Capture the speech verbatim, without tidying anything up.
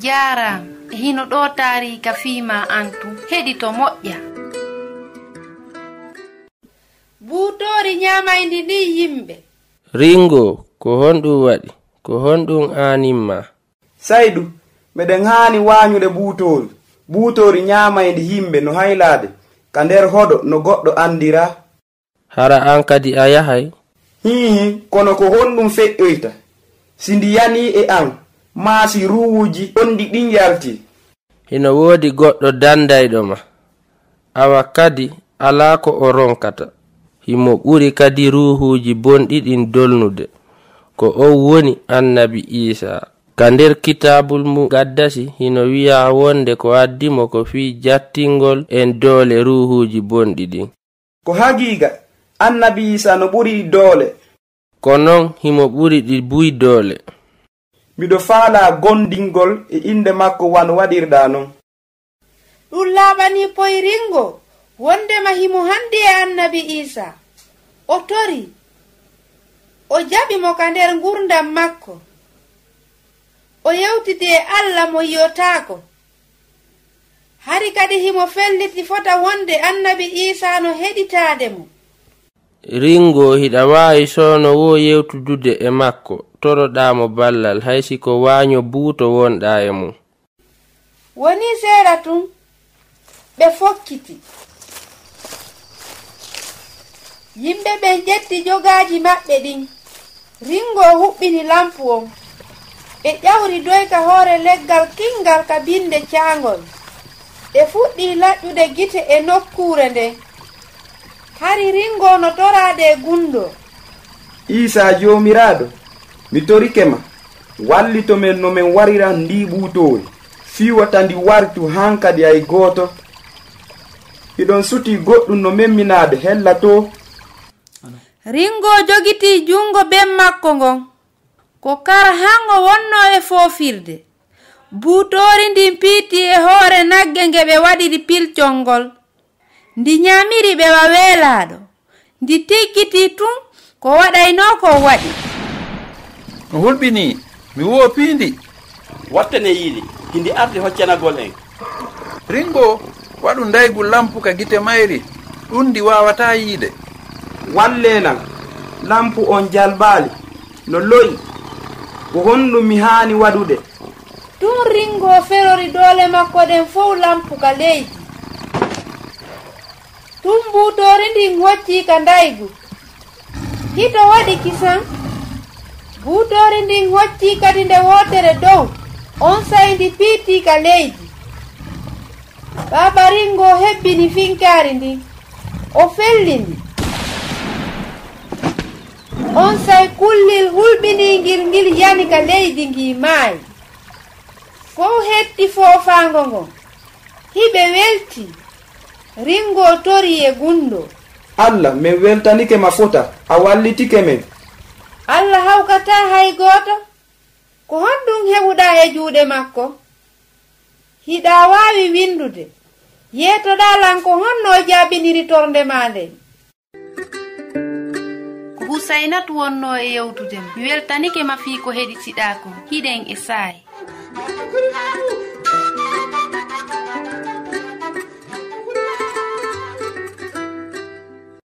Jaaraama. E hino ɗoo taariika fii maa an tun. Heɗito moƴƴa. Buutoori ñaamayndi ndin yimɓe. Ringo, ko honɗun waɗi? Ko honɗun aanin maa? Saydu, meɗen haani waañude buutoori. Buutoori ñaamayndi yimɓe no haylaade ka nder hoɗo no goɗɗo anndiraa. Hara an kadi a yahay? Hiihi, kono ko honɗun feƴƴoyta si ndi yanii e an, maa si ruuhuuji bonɗi ɗin yaltii? Hino woodi goɗɗo dandayɗo ma, awa kadi alaa ko o ronkata. Himo ɓuri kadi ruuhuuji bonɗi ɗin dolnude. Ko on woni Annabi Iisaa. Ka nder Kitaabul Muqaddasi hino wi'aa wonde ko addi mo ko fii jattingol en doole ruuhuuji bonɗi ɗin. Ko haqiiqa, Annabi Iisaa no ɓuri ɗi doole. Ko non, himo ɓuri ɗi buy doole. Miɗo faalaa gondingol e innde makko wano waɗirɗaa non. Ɗun laaɓanii poy Ringo wondema himo hanndi e Annabi Iisaa. O torii. O jaɓi mo ka nder ngurndan makko. O yewtidi e Alla mo yi'otaako. Hari kadi himo felliti fota wonde Annabi Iisaa no heɗitaade mo. Ringo, hiɗa waawi soono woo yewtudude e makko, toroɗaa mo ballal, hay si ko waaño buuto wonɗaa e mun. Wonii seeɗa tun, ɓe fokkiti. Yimɓe ɓen ƴetti jogaaji maɓɓe ɗin. Ringo huɓɓini lampu on. Ɓe ƴawri doyka hoore leggal kinngal ka binnde caangol. Ɓe fuɗɗii laƴƴude gite e nokkuure nden. Hari Ringo no toraade e gunndoo. Iisaa Joomiraaɗo, mi torike ma, wallito men no men warira ndii buutoori, fii wota ndi wartu hankadi hay gooto. Hiɗon sutii goɗɗun no memminaade hella too? Ringo jogitii junngo ben makko ngon. Ko kar hango wonnoo e foofirde. Buutoori ndin piitii e hoore nagge nge ɓe waɗiri pilcol ngol. Ndi ñaamiri ɓe wa weelaaɗo. Ndi tiggitii tun ko waɗaynoo kon waɗi. No hulɓinii, mi woopii ndi. Wattane yiili, hindi arti hoccanagol en. Ringo, waɗu ndaygu lampu ka gite mayri, ɗun ndi waawataa yiide. Wallee lan, lampu on jalbaali, no lo'i. Ko honɗun mi haani waɗude? Tun Ringo ferori doole makko ɗen fow lampu ka leydi. Tun buutoori ndin hoccii ka ndaygu. Hito waɗi kisan? Buutoori ndin hoccii kadi nde wootere dow, onsay ndi piitii ka leydi. Baaba Ringo hebbini finkaari ndin. O felli ndi. Onsay kullil hulɓiniingil ngil yani ka leydi ngii maayi. Fow hetti foofaango ngon. Hiɓe weltii. Ringo torii e gunndoo. Alla, men weltanike ma fota, a wallitike men. Alla hawkataa hay gooto. Ko honɗun heɓuɗaa e juuɗe makko? Hiɗa waawi winndude. Yeetoɗaa lan ko honno o jaabiniri tornde maa nden. Ko Husaynatu wonnoo e yewtude ma. Mi weltanike ma fii ko heɗitiɗaa kon. Hiɗen e saa'i.